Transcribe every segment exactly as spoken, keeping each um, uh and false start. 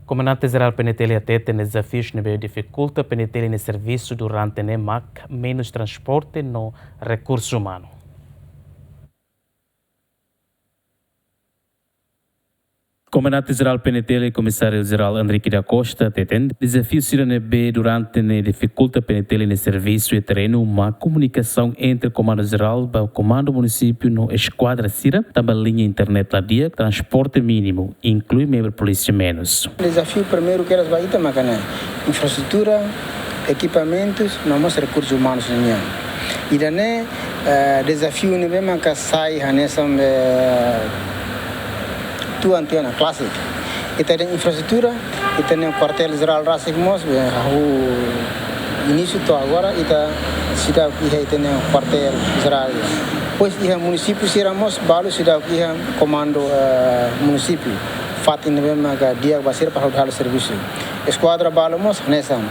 Komandante Jerál P N T L hateten dezafius ne'ebé difikulta P N T L nia servisu durante ne'e mak menus transporte no rekursu umanu. Komandante Jerál P N T L, Komisáriu Jerál Henrique da Costa, hateten dezafiu sira ne'ebé durante ne'e difikulta P N T L nia servisu iha terrenu mak komunikasaun entre Komandu Jerál ba Komandu Munisípiu no eskuadra sira, tanba liña internet la di'ak, transporte mínimu, inklui membru polísia menus. Dezafiu primeiru kedas ba ita maka ne'e infraestrutura, ekipamentus, no mós rekursus umanus nian. Ida-ne'e, eh, dezafiu ne'ebé maka sai hanesan, eh, tuan tiana klasik. Ita-nia infraestrutura, ita-nia kuartél jerál rasik mós, eh, hahú inísiu to'o agora, ita seidauk iha ita-nia kuartél jerál. Depois iha munisípiu sira mós, balu seidauk iha komandu, eh, munisípiu. Fatin ne'ebé maka di'ak ba sira para hodi halo servisu. Eskuadra balu mós hanesan.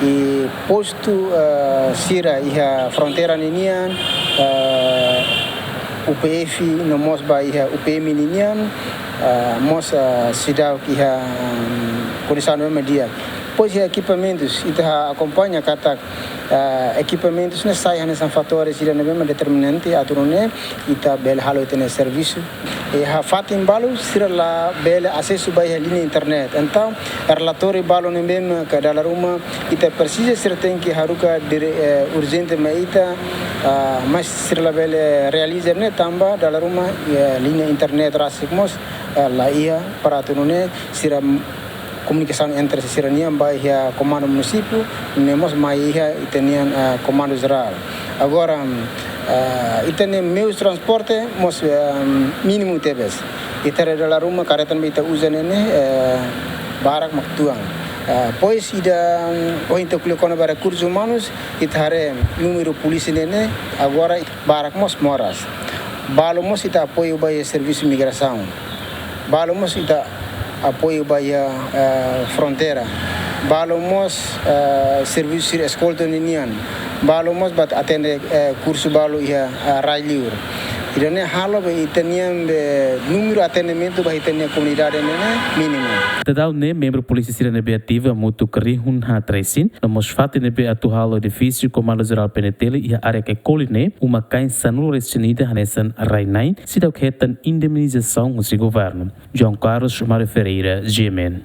I postu, eh, sira iha fronteira ninian, eh, U P F no mós ba iha U P M ninian, eh, mós, eh, seidauk iha, em, kondisaun ne'ebé di'ak. Depois iha ekipamentus, ita akompaña katak, eh, ekipamentus ne'e sai hanesan fatores ida ne'ebé determinante atu nune'e ita bele halo ita-nia servisu. Iha fatin balu sira labele asesu ba iha liña internet. Entaun, relatóriu balu ne'ebé maka dala ruma ita presiza, sira tenke haruka dire-, eh, urjente mai ita, ah, mas sira labele realiza ne'e tanba dala ruma, eh, liña internet rasik mós, eh, la iha para atu nune'e sira komunikasaun entre sira-nian ba iha komandu munisípiu, ne'e mós mai iha ita-nian, ah, komandu jerál. Agora, ah, ita-nia meius transporte mós, ah, mínimu tebes. Ita haree dala ruma karreta ne'ebé ita uza ne'e ne'e, eh, barak mak tuan. Ah, depois ida, mm, ohin ita ko'alia kona-ba rekursus umanus, ita haree númeru polísia ne'e ne'e, agora barak mós moras. Balu mós ita apoiu ba iha servisu migrasaun. Balu mós ita apoiu ba iha, eh, fronteira. Balu mós, eh, servisu sira eskolta ninian. Balu mós ba atende, eh, kursu balu iha, eh, rai-li'ur. Ida-ne'e halo ba ita-nian be númeru atendimentu ba ita-nia komunidade ne'e ne'e mínimu. Dadaun ne'e, membru polísia sira ne'ebé ativa hamutuk rihun haat resin, no mós fatin ne'ebé atu halo edifísiu Komandu Jerál P N T L iha área Caicoli ne'e, uma-kain sanulu resin ida hanesan rai-na'in seidauk hetan indemnizasaun husi governu. João Carlos, Mário Ferreira, G M N.